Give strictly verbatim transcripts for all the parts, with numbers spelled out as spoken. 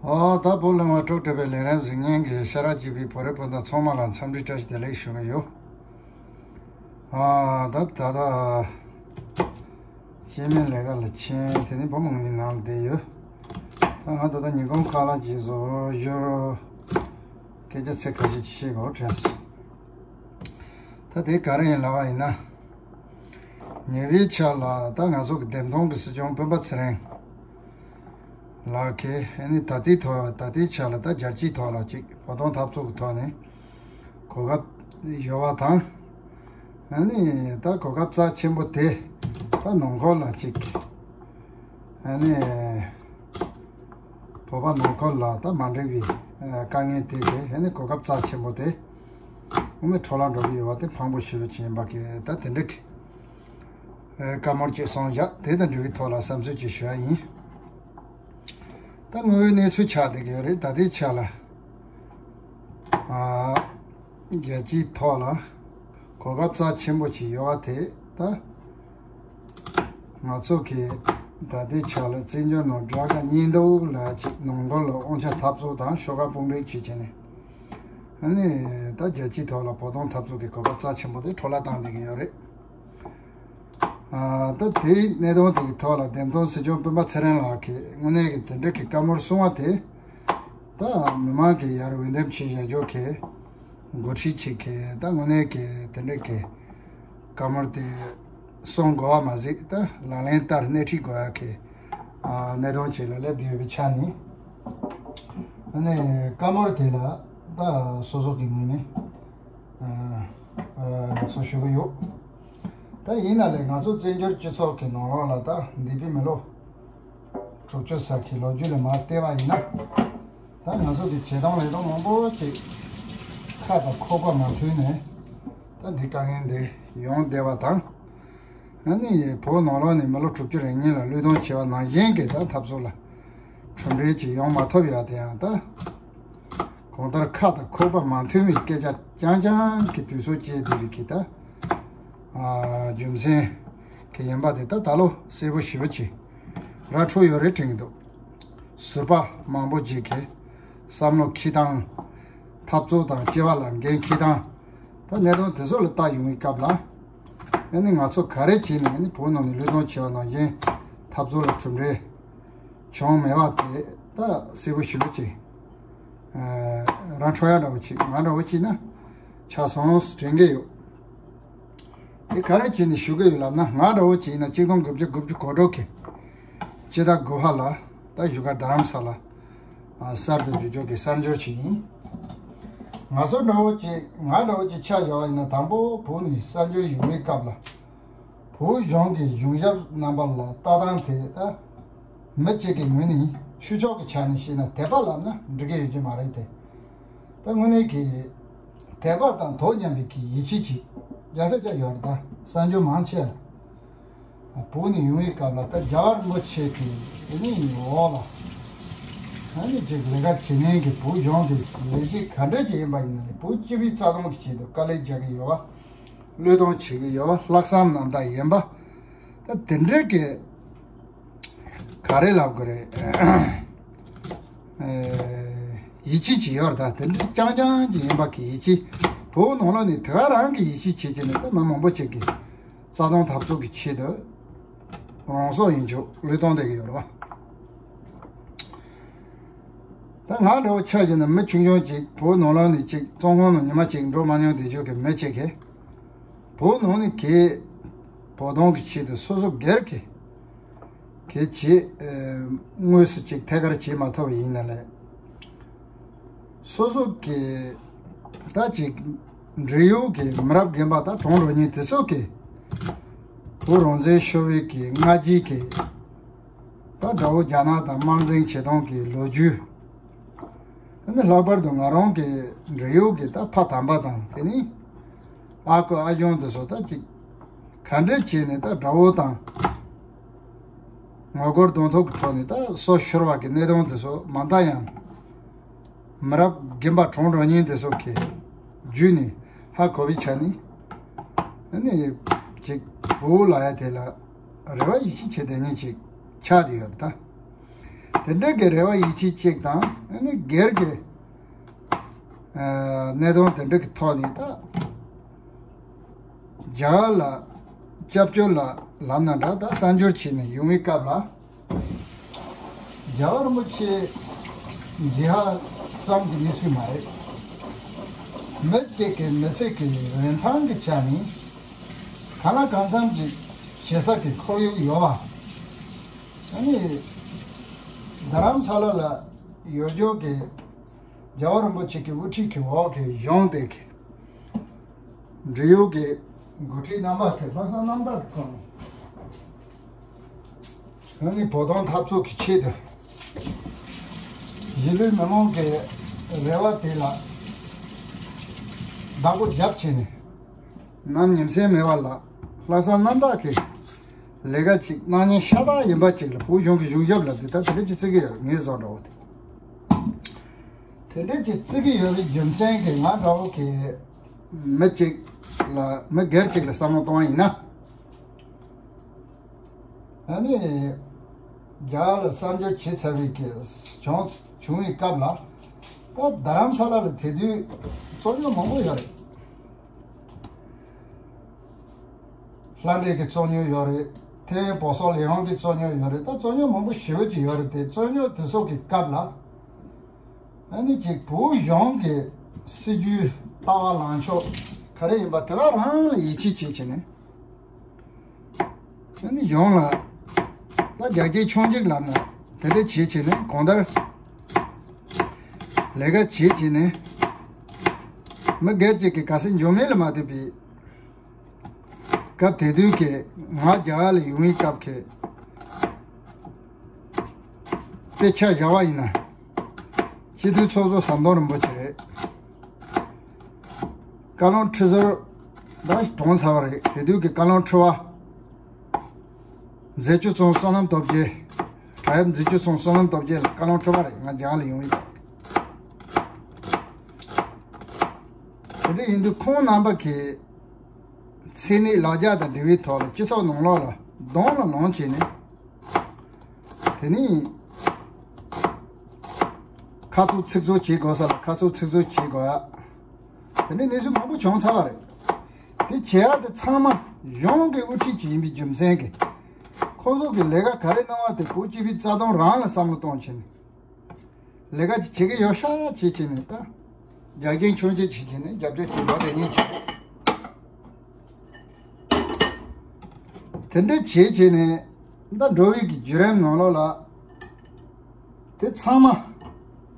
ཨོ་ད་བོད་གླིང་བ་དཀྲུག་སྒྲུབ་པའི་ལས་རིམ་གཟིགས་མཁན་གྱི་ཤ་ར་ཅི་བིའི་བོད་རིགས་སྤུན་ཟླ་ཚང་མ་ལ་འཚམས་འདྲི་བཀྲ་ཤིས་བདེ་ལེགས་ཞུ་གི་ཡོད། ཨ་ད་ད་ད་སྐྱེ་དམན་ལས་ཀ་ལ་ཕྱིན། དེ་ནས་བུ་མོ་ངའི་ནང་ལ་བསྡད་ཡོད། ད་ང་ད་ལྟ་ཉིན་གུང་ཁ་ལག་ཅིག་བཟོ་ཞོར་སྐད་ཆ་ཚིག་ཁ་ཤས་ཅིག་བཤད་དགོས་དྲན་སོང་། ད་དེ་ག་རེ་ཡིན་ལབ་པ་ཡིན་ན། ཉེ་བའི་ཆར་ལ་ད་ང་ཚོ་གི་འདེམས་ཐོན་གྱི་སྲིད་སྐྱོང་སྤེན་པ་ཚེ་རིང་ལགས་ཀྱིས་ཨ་ནི་ད་ལྟའི་ཐོག་ད་ལྟའི་ཆར་ལ་ད་རྒྱལ་སྤྱིའི་ཐོག་ལ་ཅིག་བོད་དོན་འཐབ་རྩོད་ཀྱི་ཐོག་ནས་གོ་སྐབས་ཡོད་པ་དང་། ཨ་ནི་ད་གོ་སྐབས་རྩ་ཆེན་པོ་དེ་ད་ནང་ཁུལ་ལ་ཅིག་ཨ་ནི་བོད་པ་ནང་ཁུལ་ལ་ད་མ་འགྲིག་པའི་དཀའ་ངལ་དེ་གས་ཨ་ནི་གོ་སྐབས་རྩ་ཆེན་པོ་དེ་དངོས་གནས་འཕྲོ་བརླག་འགྲོ་གི་ཡོད་པ་དེ་ཕངས་པོ་ཞེ་པོ་ཅིག་ཡིན་པ་གས་ད་དེ་འདྲ་གི་བཀའ་མོལ་ཅིག་གསུངས་བཞག་དེ་དང་འབྲེལ་བའི་ཐོག་ལ་བསམ་ཚུལ་ཅིག་ཞུ་ཡ་ཡིན། ད་དངོས་ཡོད་གནས་ཚུལ་ཆགས་བསྡད་ཀྱི་ཡོད་རེད། ད་ལྟའི་ཆ་ལ་ཨ་རྒྱལ་སྤྱིའི་ཐོག་ལ་གོ་སྐབས་རྩ་ཆེན་པོ་ཅིག་ཡོད་པ་དེ་ད་ང་ཚོ་གི་ད་ལྟའི་ཆ་ལ་བཙན་བྱོལ་ནང་དགྲ་དགའ་གཉེན་སྡུག་ལ་ཅིག་ནང་ཁུལ་ལ་དབང་ཆ་འཐབ་རྩོད་དང་ཤོག་ཁག་དཔུང་སྒྲིག་བྱེད་བྱས་ནས་ཨ་ནི་ད་རྒྱལ་སྤྱིའི་ཐོག་ལ་བོད་དོན་འཐབ་རྩོད་ཀྱི་གོ་སྐབས་རྩ་ཆེན་པོ་དེ་འཕྲོ་བརླག་བཏང་བསྡད་ཀྱི་ཡོད་རེད། ཨ་ད་དེའི་གནད་དོན་དེ་གི་ཐོག་ལ་འདེམས་ཐོན་སྲིད་སྐྱོང་སྤེན་པ་ཚེ་རིང་ལགས་ཀྱིས་དངོས་གནས་ཀྱི་དེ་འདྲ་གི་བཀའ་མོལ་གསུང་བ་དེ་ད་མི་མང་གི་ཡར་འོས་འདེམས་བྱས་བཞག་རྒྱུ་གི་འགོ་ཁྲིད་ཅིག་གི་ད་དངོས་གནས་ཀྱི་དེ་འདྲ་གི་བཀའ་མོལ་དེ་གསུང་དགོས་པ་མ་ཟད་ད་ལག་ལེན་བསྟར་སྣེ་ཁྲིད་དགོས་ཡ་གི་ཨ་གནད་དོན་ཅིག་ལ་སླེབས་བསྡད་ཡོད་པའི་ཆ་ནས་ཨ་ནི་བཀའ་མོལ་དེ་ལ་ད་སོ་སོ་གི་ངོས་ནས་ཨ་ཨ་ལགས་སོ་ཞུ་གི་ཡོད། ད་ཡིན་ན་ལས་ང་ཚོ་བཙན་བྱོལ་སྤྱི་ཚོགས་ཀྱི་ནང་ལོགས་ལ་ད་འདས་པའི་མི་ལོ་དྲུག་ཅུ་ཙམ་གྱི་ལོ་རྒྱུས་ལ་མར་བལྟས་པ་ཡིན་ན། ད་ང་ཚོ་གི་བྱེད་སྟངས་ལས་སྟངས་མང་པོ་ཅིག་ཁ་དང་ཁོག་པ་མ་མཐུན་ནས་ད་འདི་དཀའ་ངལ་འདི་ཡོང་བསྡད་པ་དང་། ཨ་ནི་བོད་ནང་ལོགས་ནས་མི་ལོ་དྲུག་ཅུ་རེ་གཉིས་ལ་བློས་གཏོང་བྱས་པ་ནང་བཞིན་གྱི་ད་འཐབ་རྩོད་ལ་གྲུབ་འབྲས་ཅིག་ཡོང་མ་ཐུབ་ཡ་དེ་ཡང་ད། གང་ལྟར་ཁ་དང་ཁོག་པ་མ་མཐུན་པའི་སྐད་ཆ་རྐྱང་རྐྱང་གི་དུས་ཚོད་སྐྱེལ་བསྡད་པའི་གི་ད། ཨ་རྒྱུ་མཚན་གི་ཡིན་པ་དེ་ད་ད་ལོ་གསལ་པོ་ཞེ་པོ་ཅིག་ར་འཕྲོད་ཡོད་རེད་དྲན་གྱི་འདུག་ཟུར་པ་མང་པོ་ཅིག་གི་བསམ་བློ་འཁྱེར་སྟངས། འཐབ་རྩོད་དང་སྐྱེ་བ་ལ་འགན་འཁྱེར་སྟངས། ད་གནད་དོན་དེ་ཚོ་ལ་ལྟ་ཡོང་བའི་སྐབས་ལ། ཨ་ནི་ང་ཚོ་ག་རེ་བྱས་ནས་ཨ་ནི་བོད་ནང་ནས་བློས་གཏོང་བྱས་པ་ནང་བཞིན་འཐབ་རྩོད་ལ་གྲུབ་འབྲས། བྱུང་མེད་པ་དེ་ད་གསལ་པོ་ཞེ་པོ་ཅིག་ཨ་ར་འཕྲོད་ཡ་འདྲ་བོ་ཅིག་ང་འདྲ་བོ་ཅིག་ན་ཆགས་སོང་དྲན་གྱི་ཡོད། དེ་ག་རེ་བྱས་ནས་ཞུ་གི་ཡོད་ལབ་ན། ང་འདྲ་བོ་ཅིག་ན་གཅིག་སྟོང་དགུ་བརྒྱ་དགུ་བཅུ་གོ་དྲུག་གི་སྤྱི་ཟླ་དགུ་པ་ལ་ད་བཞུགས་སྒར་རྡ་རམ་ས་ལ་ཨ་གསར་དུ་འཛུལ་ཕྱོགས་ཀྱི་གསར་འབྱོར་ཞིག་ཡིན། ང་ཚོ་འདྲ་བོ་ཅིག་ང་འདྲ་བོ་ཅིག་ཆ་བཞག་པ་ཡིན་ན་དང་པོ་བོད་ནས་གསར་འབྱོར་ཡོང་བའི་སྐབས་ལ། བོད་གཞུང་གི་གཞུང་ཞབས་རྣམ་པ་ལ་ལྟ་སྟངས་དེ་ད་མི་གཅིག་གི་ངོས་ནས་ཆོས་ཕྱོགས་ཀྱི་ཆ་ནས་བཤད་ན་དད་པ་ལབ་ན་འགྲིག་གི་ཡོད་ཀྱི་མ་རེད་དེ། ད་དངོས་གནས་ཀྱི་དད་པ་དང་དོ་མཉམ་པའི་གི་ཡིད་ཆེས་ཀྱི་རྒྱལ་ས་ཅག་ཡོད་རེད། ད་གསར་འབྱོར་མང་ཆེ་བོད་ནས་ཡོང་བའི་སྐབས་ལ་ད་རྒྱལ་བ་རིན་པོ་ཆེ་གི་དེ་ནས་འོག་ལ་ཨ་ནི་ཅིག་ལས་ཀ་བྱེད་མཁན་གྱི་བོད་གཞུང་གི་ལས་བྱེད་ག་འདྲ་ཅིག་ཡིན་པ་ཡིན་ན་རེད། བོད་སྤྱི་པའི་རྩ་དོན་གྱི་ཆེད་དུ་དཀའ་ལས་རྒྱག་གི་ཡོད་པ། བློས་གཏོང་བྱེད་ཀྱི་ཡོད་པ། ལྷག་བསམ་རྣམ་དག་ཡིན་པ། ད་དེ་འདྲའི་གི་ག་རེ་ལབ་དགོས་རེད། ཨེ་ཡིད་ཆེས་ཅིག་ཡོད་རེད། ད་དེ་འདྲའི་རྐྱང་རྐྱང་ཅིག་ཡིན་པ་གི་ཡིད་ཆེས། བོད་ནང་ལོགས་ནས་དེ་ག་རང་གི་ཡིད་ཆེས་བྱེད་ཀྱི་ནས་ད་མི་མང་པོ་ཅིག་གི་རྩ་དོན་འཐབ་རྩོད་ཀྱི་ཆེད་དུ་རང་སྲོག་ཡིན་ཆོག་བློས་གཏོང་བསྡད་ཀྱི་ཡོད་རེད་བ། ད་ང་འདྲ་བོ་ཆ་བཞག་ན་མི་ཆུང་ཆུང་ཅིག་བོད་ནང་ལོགས་ནས་ཅིག་བཙོན་ཁང་ནང་ཉི་མ་གཅིག་འགྲོ་མ་མྱོང་བསྡད་ཆོག་གི་མི་གཅིག་གིས་བོད་ནང་ནས་གས་བོད་དོན་གྱི་ཆེད་དུ་སོ་སོ་སྒེར་གྱི་གས་བྱེད་དངོས་སུ་ཅིག་ཐད་ཀར་བྱེད་མ་ཐུབ་པ་ཡིན་ན་ལས། སོ་སོ་གི་ད་ཅིག་འབྲེལ་ཡོད་ཀྱི་མི་རབས་རྒན་པ་ད་གྲོངས་འགྲོ་མཁན་དེ་ཚོ་གི་བོད་རང་བཙན་ཤོར་བའི་གི་སྔ་རྗེས་ཀྱི་ད་དགྲ་བོ་རྒྱ་ནག་དང་དམར་འཛིང་བྱེད་སྟངས་ཀྱི་ལོ་རྒྱུས། ཨ་ནི་ལྷག་པར་དུ་ང་རང་གི་འབྲེལ་ཡོད་ཀྱི་ད་ཕ་དམ་པ་དང་དེ་ནི་ཨ་ཁུ་ཨ་ཞང་དེ་ཚོ་ད་ཅིག་ག་འདྲ་བྱས་ནས་ད་དགྲ་བོ་དང་ངོ་རྒོལ་གདོང་ཐུག་གི་ཁྲོད་ནས་ད་སྲོག་ཤོར་བ་གི་གནད་དོན་དེ་ཚོ་མ་མཐའ་ཡང་མི་རབས་རྒན་པ་གྲོངས་འགྲོ་མཁན་དེ་ཚོ་གི་བརྒྱུད་ནས་ཧ་གོ་བའི་ཆ་ནས་ཨ་ནི་ཅིག་བོད་ལ་ཡ་དེ་ལ་རེ་བ་ཡིད་ཆེས་བྱེད་བསྡད་མཁན་ཅིག་ཆགས་བསྡད་ཡོད་རེད་ད། དེ་འདྲ་གི་རེ་བ་ཡིད་ཆེས་གཅིག་དང་། ཨ་ནི་སྒེར་གྱི་ཨ་གནད་དོན་དེ་འདྲ་གི་ཐོག་ནས་ད་རྒྱ་གར་ལ་སྐྱབས་བཅོལ་ལ་ལབ་ན་འདྲ། ད་གསར་འབྱོར་བྱས་ནས་ཡོང་བའི་སྐབས་ལ། རྒྱལ་བ་རིན་པོ་ཆེ་མཇལ་ཧ་ཙམ་གྱི་གནས་ཚུལ་མ་རེད། མི་གཅིག་གི་མི་ཚེ་གི་རིན་ཐང་གི་ཆ་ནས་གང་ལ་གང་འཚམ་གྱི་ཞེ་ས་གི་ཁོར་ཡུག་ཡོད་པ། ཨ་ནི་རྡ་རམ་ས་ལ་ལ་ཡོད་རྒྱུ་གི་རྒྱལ་བ་རིན་པོ་ཆེ་གི་དབུ་ཁྲིད་ཀྱི་འོག་གི་གཞུང་དེ་གི་འབྲེལ་ཡོད་ཀྱི་འགོ་ཁྲིད་རྣམ་པ་གི་ལྷག་བསམ་རྣམ་དག་གི་ཐོག་ནས། ང་ནི་བོད་དོན་འཐབ་རྩོད་ཀྱི་ཆེད་དུ་གཞིས་ལུས་མི་མང་གི་རེ་བ་དེ་ལ་བདག་པོ་རྒྱབ་བྱས་ནས། ནམ་ཉིན་མཚན་མེད་པ་ལ་ལྷག་བསམ་རྣམ་དག་གིས་ལས་ཀ་ཅིག་གནང་མཁན་ཤ་སྟག་ཡིན་པ་ཅིག་ལ་བོད་གཞུང་གི་གཞུང་ཞབས་ལ་འདི་ལྟར་དེ་འདྲ་ཅིག་བརྩི་གི་ཡོད། ངས་བཟོ་འདྲ་བོ་དེ་དེ་འདྲ་ཅིག་བརྩི་གི་ཡོད་པའི་རྒྱུ་མཚན་གྱིས། ང་འདྲ་བོ་གི་མི་ཅིག་ལ་མི་སྒེར་ཅིག་ལ་བསམ་བློ་གཏོང་བ་ཡིན་ན། ཨ་ནི་རྒྱ་གར་ལ་གསར་འབྱོར་བྱེད་ཚར་བའི་གི་བྱུང་བྱུང་བའི་སྐབས་ལ། ད་རྡ་རམ་ས་ལ་ལ་དེ་དུས་རྩོད་རྙོག་མང་པོ་ཡོད་རེད། ལྷ་འདྲེ་གི་རྩོད་རྙོག་ཡོད་རེད། ཐེ་ཝན་བོད་སོག་ལས་དབང་གི་རྩོད་རྙོག་ཡོད་རེད། ད་རྩོད་རྙོག་མང་པོ་ཞེ་པོ་ཅིག་ཡོད་རེད་དེ། རྩོད་རྙོག་དེ་ཚོ་གི་སྐབས་ལ། ཨ་ནི་ཅིག་བོད་གཞུང་གི་སྲིད་ཇུས་ལྟ་བ་ལངས་ཕྱོགས་ག་རེ་ཡིན་པ་དེ་ག་རང་ལ་ཡིད་ཆེས་བྱེད་བྱས་ནས། ཨ་ནི་གཞུང་ལ་ད་རྒྱ་སྐྱེད་ཆུང་གཅིག་ལབ་ན་དེ་འདྲ་བྱེད་བྱས་ནས། གང་ལྟར་ལས་ཀ་བྱེད་བྱས་ནས། མི་སྒེར་གཅིག་གི་ག་ས་འཇོན་མེད་ལ་མ་ལྟོས་པའི་སྐབས་དེ་དུས་ཀྱི་ང་རྒྱ་གར་ལ་ཡོང་བའི་སྐབས་ཀྱི་དཔེ་ཆ་བཞག་པ་ཡིན་ན། སྤྱི་འཐུས་ཚོགས་གཙོ་ཟམ་གདོང་རིན་པོ་ཆེ་རེད། བཀའ་བློན་ཁྲི་ཟུར་ད་གྲོངས་ཚར་བ་རེད། དེ་དུས་ཀྱི་བཀའ་བློན་ཁྲི་པ་མཛེས་སྤྱོད་ཚང་བསོད་ནམས་སྟོབས་རྒྱལ། བྲག་གཡབ་མཛེས་སྤྱོད་ཚང་བསོད་ནམས་སྟོབས་རྒྱལ་བཀའ་བློན་ཁྲི་པ་རེད། ང་རྒྱ་གར་ལ་ཡོང་བའི་སྐབས། དེ་འདྲ་ཡིན་དུས་ཁོང་རྣམ་པ་གིས་མཚན་ཉིད་ལག་རྒྱག་དང་འབྲེལ་བའི་ཐོག་ལ་སྤྱི་ཚོགས་ནང་ལོགས་ལ་གདོང་ལ་ལངས་བྱས་ནས། དེ་ནས་ཁ་ཚུགས་ཚིག་ཚུགས་བྱེད་དགོས་ས་ལ་ཁ་ཚུགས་ཚིག་ཚུགས་བྱེད་དགོས་ཡ། དེ་འདྲའི་གནས་ཚུལ་མང་པོ་བྱུང་ཚར་བ་རེད། དེ་བྱེད་ཡ་དེ་ཚང་མ་གཞུང་གི་དབུ་ཁྲིད་ཅིག་ཡིན་པའི་རྒྱུ་མཚན་གྱིས། ཁོང་ཚོ་གི་ལས་ཀ་ག་རེ་གནང་བ་དེ་བོད་སྤྱི་པའི་རྩ་དོན་རང་ལ་བསམ་བློ་གཏོང་བྱས་ནས། ལས་ཀ་ཅིག་བྱེད་ཀྱི་ཡོད་ཤག་བྱེད་བྱས་ནས། ད་རྒྱ་རྒན་ཆུང་ཆེ་བྱེད་བྱས་ནས་རྒྱབ་སྐྱོར་བྱེད་ལོ་རེ་གཉིས་བྱས། དེ་འདྲ་བྱེད་བྱས་ནས་ད་འགྲོ་བའི་གི་བརྒྱུད་རིམ་ནང་ལོགས་ལ། དེ་ཚང་མ་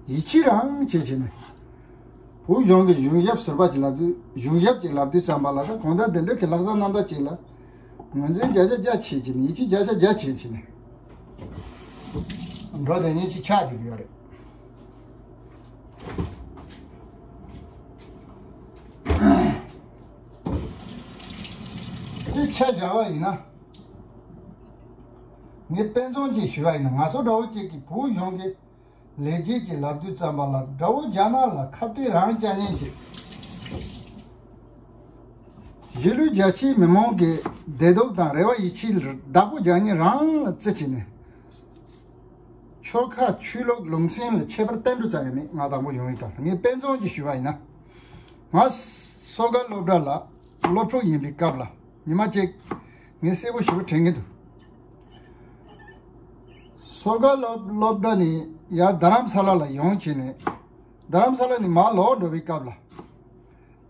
ཡིད་ཆེས་རང་བྱེད་བྱས་ནས། བོད་གཞུང་གི་གཞུང་ཞབས་ཟུར་པ་ཅིག་ལབ་དུས། གཞུང་ཞབས་ཅིག་ལབ་དུས་ཙམ་པ་ལ། ད་གང་ལྟར་དེ་འདྲ་གི་ལྷག་བསམ་རྣམ་དག་ཅིག་ལ་ངོས་འཛིན་བརྒྱ་ཆ་བརྒྱ་བྱེད་བྱས་ནས། ཡིད་ཆེས་བརྒྱ་ཆ་བརྒྱ་བྱེད་བྱས་ནས། འགྲོ་དེ་ཉིད་ཅིག་ཆགས་བསྡད་ཀྱི་ཡོད་རེད། དེ་ཆ་བཞག་པ་ཡིན་ན། ངས་དཔེ་མཚོན་ཅིག་ཞུས་པ་ཡིན་ན། ང་ཚོ་འདྲ་བོ་ཅིག་གིས་བོད་གཞུང་གི་ལས་བྱེད་ཅིག་ལབ་དུས་ཙམ་པ་ལ། དགྲ་བོ་རྒྱ་ནག་ལ་ཁ་གཏད་རང་བཅག་མཁན་ཅིག་གཞིས་ལུས་རྒྱ་ཆེའི་མི་མང་གི་བདེ་སྡུག་དང་རེ་བ་ཡིད་ཆེས་ལ་བདག་པོ་རྒྱག་མཁན་རང་ལ་བརྩི་བྱས་ནས། ཆོལ་ཁ་ཆོས་ལུགས་ལུང་ཚན་ལ་ཁྱད་པར་ཏན་ཏིག་ཙམ་ཡང་མེད། ང་དང་པོ་ཡོང་བའི་སྐབས་ལ། ངས་དཔེ་མཚོན་ཅིག་ཞུས་པ་ཡིན་ན། ང་སོ་དགའ་སློབ་གྲྭ་ལ་སློབ་ཕྲུག་ཡིན་པའི་སྐབས་ལ། ཉི་མ་གཅིག་ངས་གསལ་པོ་ཞེ་པོ་དྲན་གྱི་འདུག་སོ་དགའ་སློབ་སློབ་གྲྭ་ནས་ཡར་རྡ་རམ་ས་ལ་ལ་ཡོང་བྱས་ནས། རྡ་རམ་ས་ལ་ནས་མར་ལོག་འགྲོ་བའི་སྐབས་ལ།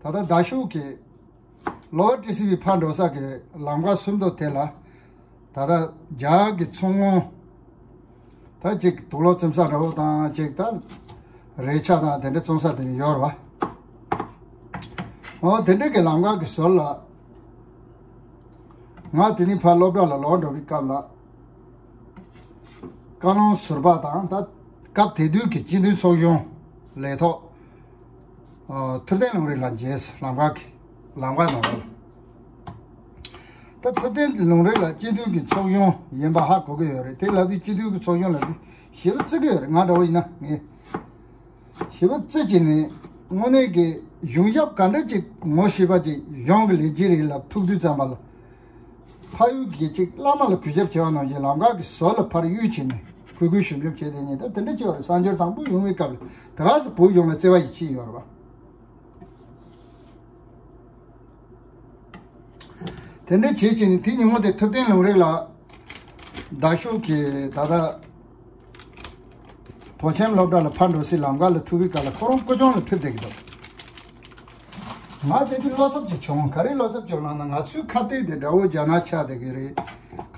ད་ལྟ་རྡ་ཤོད་ཀྱི་ལོ་ཊི་སི་བི་ཕར་འགྲོ་ས་གི་ལམ་ཁ་སུམ་མདོ་དེ་ལ། ད་ལྟ་རྒྱ་གི་ཚོང་དངོས། ད་ཅིག་དུག་ལོག་བཙེམ་ས་འདྲ་བོ་དང་། ཅིག་ད་རས་ཆ་དང་དེ་འདྲ་བཙོང་ས་དེ་ནི་ཡོད་རེད་བ། འོ་དེ་འདྲ་གི་ལམ་ཁ་གི་ཟུར་ལ། ང་དེ་ནས་ཕར་སློབ་གྲྭ་ལ་ལོག་འགྲོ་བའི་སྐབས་ལ། བཀའ་བློན་ཟུར་པ་དང་། ད་སྐབས་དེ་དུས་ཀྱི་སྤྱི་འཐུས་ཚོགས་ཆུང་ལས་ཐོག་ཨ། ཐུབ་བསྟན་ལུང་རིགས་ལགས་མཇལ། ལམ་ཁ་གི་ལམ་ཁ་ནང་ལ། ད་ཐུབ་བསྟན་ལུང་རིགས་ལགས་སྤྱི་འཐུས་ཀྱི་ཚོགས་ཆུང་ཡིན་པ་ཧ་གོ་གི་ཡོད་རེད། དེ་ལབ་དུས་སྤྱི་འཐུས་ཀྱི་ཚོགས་ཆུང་ལབ་དུས་ཞེ་པོ་བརྩི་གི་ཡོད་རེད། ང་འདྲ་བོ་ཡིན་ན། ངས་ཞེ་པོ་བརྩི་བྱས་ནས། དངོས་གནས་ཀྱི་གཞུང་ཞབས་ག་འདྲ་ཅིག་ངོ་ཤེས་པ་ཅིག་གཞུང་གི་ལས་བྱེད་རེད་ལབ་ཐུག་དུས་ཙམ་པ་ལ། ཕ་ཡུལ་གྱི་ཅིག་བླ་མ་ལ་གུས་ཞབས་བྱེད་པ་ནང་བཞིན་ལམ་ཁ་གི་ཟུར་ལ་ཕར་གཡུག་བྱས་ནས། གུས་གུས་ཞུམ་ཞུམ་བྱས་བསྡད་མཁན་དང་དེ་འདྲ་བྱས་པ་རེད། གསར་འབྱོར་དང་པོ་ཡོང་བའི་སྐབས་ལ་དེ་ག་སེ་བོད་གཞུང་ལ་བརྩེ་བ་ཡིད་ཆེས་ཡོད་རེད་པ། དེ་འདྲ་བྱེད་ཀྱི་ནི་དེ་ཉིན་མོ་དེ་ཐུབ་བསྟན་ལུང་རིགས་ལགས་རྡ་ཤོག་གི་ད་ལྟ་བོད་ཁྱིམ་སློབ་གྲྭ་ལ་ཕར་འགྲོ་སའི་ལམ་ཁ་ལ་ཐུག་པའི་སྐབས་ལ་ཁོ་རང་སྐུ་སྐྱོང་ལ་ཕེབས་བསྡད་ཀྱི་འདུག་ང་དེ་དུས་བློ་འཚབ་ཅིག་བྱུང་། ག་རེ་བློ་འཚབ་བྱུང་ལབ་ན། ང་ཚོའི་ཁ་གཏད་དེ་དགྲ་བོ་རྒྱ་ནག་ཆགས་བསྡད་ཀྱི་རེད།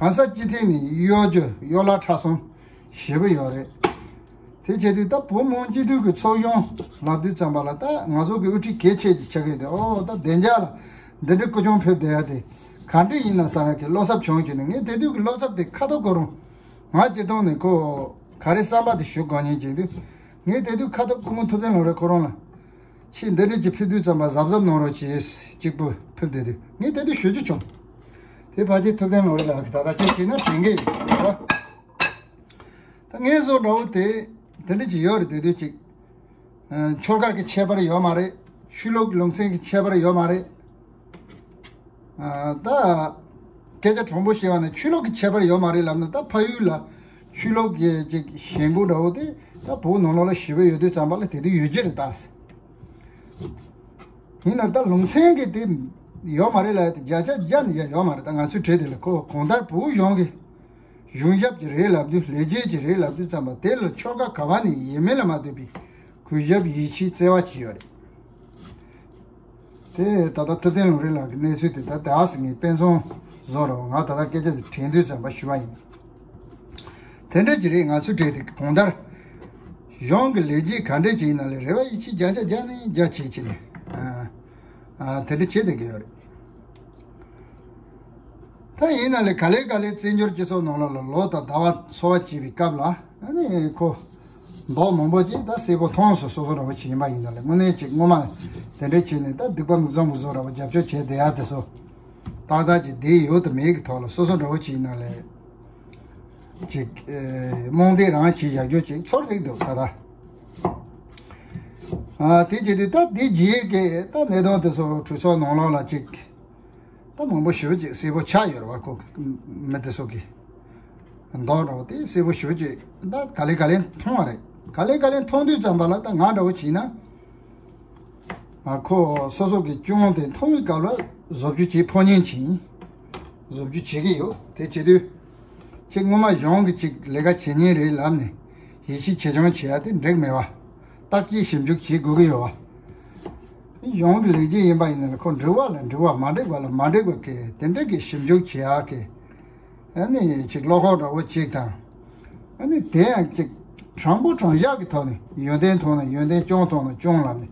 གང་ཟག་སྤྱི་ཐེངས་ནས་གཡོ་སྒྱུ་གཡོ་ལ་ཁྲ་སོང་ཞེ་པོ་ཡོད་རེད། དེ་བྱས་དུས་ད་བོད་མི་མང་སྤྱི་འཐུས་ཀྱི་ཚོགས་ཆུང་ལབ་དུས་ཙམ་པ་ལ་ད་ང་ཚོ་གི་དབུ་ཁྲིད་གལ་ཆེ་ཅིག་ཆགས་ཀྱི་འདུག་ཨོ་ད་བདེ་འཇགས་ལ་འདི་འདྲའི་སྐུ་སྐྱོང་ཕེབས་བསྡད་ཡ་དེ་ག་འདྲ་ཡིན་ན་བསམ་ཡ་གི་བློ་འཚབ་བྱུང་བྱས་ནས། ངས་དེ་དུས་ཀྱི་བློ་འཚབ་དེ་ཁ་ཐོག་ཁོ་རང་ང་སྤྱིར་བཏང་ནས་ཁོ་ག་རེ་བསམ་པ་དེ་ཞུ་དགོས་མཁན་ཅིག་འདུག་ངས་དེ་དུས་ཁ་ཐོག་སྐུ་ངོ་ཐུབ་བསྟན་ལུང་རིགས་ཁོ་རང་ལ། ཁྱེད་འདི་འདྲ་ཅིག་ཕེབས་དུས་ཙམ་པ་གཟབ་གཟབ་གནང་རོགས་གྱིས། གཅིག་པུ་ཕེབས་བསྡད་དུས་ངས་དེ་དུས་ཞུ་རྒྱུ་བྱུང་། དེ་ཕལ་ཆེར་ཐུབ་བསྟན་ལུང་རིགས་ལགས་ཀྱིས་ད་ལྟ་ཅིག་བྱས་ན་དྲན་གྱི་ཡོད་རེད་བ། ད་ངས་བཟོ་འདྲ་བོ་དེ་དེ་འདྲ་ཅིག་ཡོད་རེད། དེ་དུས་ཅིག་ཆོལ་ཁ་གི་ཁྱད་པར་ཡོད་མ་རེད། ཆོས་ལུགས་ཀྱི་ལུང་ཚན་གྱི་ཁྱད་པར་ཡོད་མ་རེད། ད་སྐད་ཆ་དྲང་པོ་བཤད་པ་ན་ཆོས་ལུགས་ཀྱི་ཁྱད་པར་ཡོད་མ་རེད་ལབ་ན། ད་ཕ་ཡུལ་ལ་ཆོས་ལུགས་ཀྱི་ཅིག་ཞེན་ཁོག་འདྲ་བོ་དེ་ད་བོད་ནང་ལོགས་ལ་ཞེ་པོ་ཡོད་དུས་ཙམ་པ་ལ་དེ་དུས་ཡོད་ཀྱི་རེད་ད། ཡིན་ན་ད་ལུང་ཚན་གྱི་དེ་ཡོད་མ་རེད་ལབ་ཡ་དེ་བརྒྱ་ཆ་བརྒྱ་ནས་བརྒྱ་ཡོད་མ་རེད། ད་ང་ཚོའི་གྲས་དེ་ལ་ཁོ་གང་ལྟར་བོད་གཞུང་གི་གཞུང་ཞབས་ཀྱི་རེད་ལབ་དུས་ལས་བྱེད་ཀྱི་རེད་ལབ་དུས་ཙམ་པ་དེ་ལ་ཆོལ་ཁ་ག་བ་ནས་ཡིན་མིན་ལ་མ་ལྟོས་པའི་གུས་ཞབས་ཡིད་ཆེས་བརྩེ་བ་ཅིག་ཡོད་རེད། དེ་ད་ལྟ་ཐུབ་བསྟན་ལུང་རིགས་ལགས་ཀྱི་གནས་ཚུལ་དེ་ད་ལྟ་ཨ་སི་ངའི་དཔེ་མཚོན་བཟོ་རོགས། ང་ད་ལྟ་སྐད་ཆ་དེ་དྲན་དུས་ཙམ་པ་ཞུ་བ་ཡིན། དེ་འདྲ་ཅིག་རེད། ང་ཚོའི་གྲས་དེ་གང་ལྟར་གཞུང་གི་ལས་བྱེད་ག་འདྲ་ཅིག་ཡིན་ན་ལས་རེ་བ་ཡིད་ཆེས་བརྒྱ་ཆ་བརྒྱ་ནས་བརྒྱ་བྱེད་ཀྱི་ནས་ཨ་ཨ་དེ་འདྲ་བྱེད་བསྡད་ཀྱི་ཡོད་རེད། ད་ཡིན་ན་ལས་ག་ལེ་ག་ལེ་བཙན་བྱོལ་སྤྱི་ཚོགས་ནང་ལོགས་ལ་ལོ་དང་ཟླ་བ་འཚོ་བ་སྐྱེལ་བའི་སྐབས་ལ་ཨ་ནི་ཁོ་མདོག་མང་པོ་ཅིག་ད་གསལ་པོ་མཐོང་སོང་། སོ་སོ་འདྲ་བོ་ཅིག་ཡིན་པ་ཡིན་ན་ལས་དངོས་གནས་ཅིག་སྔོན་མ་དེ་འདྲ་བྱས་ནས་ད་སྡིག་པ་མིག་བཙུམ་གྱི་བཟོ་འདྲ་བོ་རྒྱབ་སྐྱོར་བྱས་བསྡད་ཡ་དེ་ཚོ་ཏག་ཏག་ཅིག་བསྡད་ཡོད་དང་མེད་ཀྱི་ཐོག་ལ་སོ་སོ་འདྲ་བོ་ཅིག་ཡིན་ན་ལས་ཅིག་ཨེ་རྨོངས་དད་རང་བྱེད་བཞག་རྒྱུ་ཅིག་ཚོར་བསྡད་འདུག་ད་ལྟ། ཨ་དེ་བྱེད་དུས་ད་དེ་རྗེས་ཀྱི་ད་གནད་དོན་དེ་ཚོ་གྲོས་ཚོགས་ནང་ལོགས་ལ་ཅིག་ད་མང་པོ་ཞེ་པོ་ཅིག་གསལ་པོ་ཆགས་ཡོད་རེད་བ། ཁོ་མི་དེ་ཚོ་གི་མདོག་འདྲ་བོ་དེ་གསལ་པོ་ཞེ་པོ་ཅིག་ད་ག་ལེ་ག་ལེ་མཐོང་བ་རེད། ག་ལེ་ག་ལེ་མཐོང་དུས་ཙམ་པ་ལ་ད་ང་འདྲ་བོ་བྱས་ན། ཨ་ཁོ་སོ་སོ་གི་སྐྱོན་དེ་མཐོང་བའི་སྐབས་ལ་བཟོ་བཅོས་བྱེད་ཕོད་མཁན་ཅིག་ཡིན། བཟོ་བཅོས་བྱེད་ཀྱི་ཡོད། དེ་བྱེད་དུས་ཁྱེད་སྔོན་མ་གཞུང་གི་ཅིག་ལས་ཀ་བྱེད་མཁན་རེད་ལབ་ནས་ཡིད་ཆེས་ཆེ་ཆུང་བྱེད་ཡ་དེ་འགྲིག་མེད་བ། བརྟག་དཔྱད་ཞིབ་འཇུག་བྱེད་དགོས་ཀྱི་ཡོད་བ། གཞུང་གི་ལས་བྱེད་ཡིན་པ་ཡིན་ན་ཁོ་འགྲིག་པ་ལ་འགྲིག་པ། མ་འགྲིག་པ་ལ་མ་འགྲིག་པ་གི་དེ་འདྲ་གི་ཞིབ་འཇུག་བྱེད་ཡག་གི་ཨ་ནི་ཅིག་བློ་ཁོག་འདྲ་བོ་ཅིག་དང་། ཨ་ནི་དེ་ཡང་ཅིག་དྲང་པོ་དྲང་བཞག་གི་ཐོག་ནས་ཡོན་ཏན་མཐོང་ན་ཡོན་ཏན། སྐྱོན་མཐོང་ན་སྐྱོན་ལབ་ནས་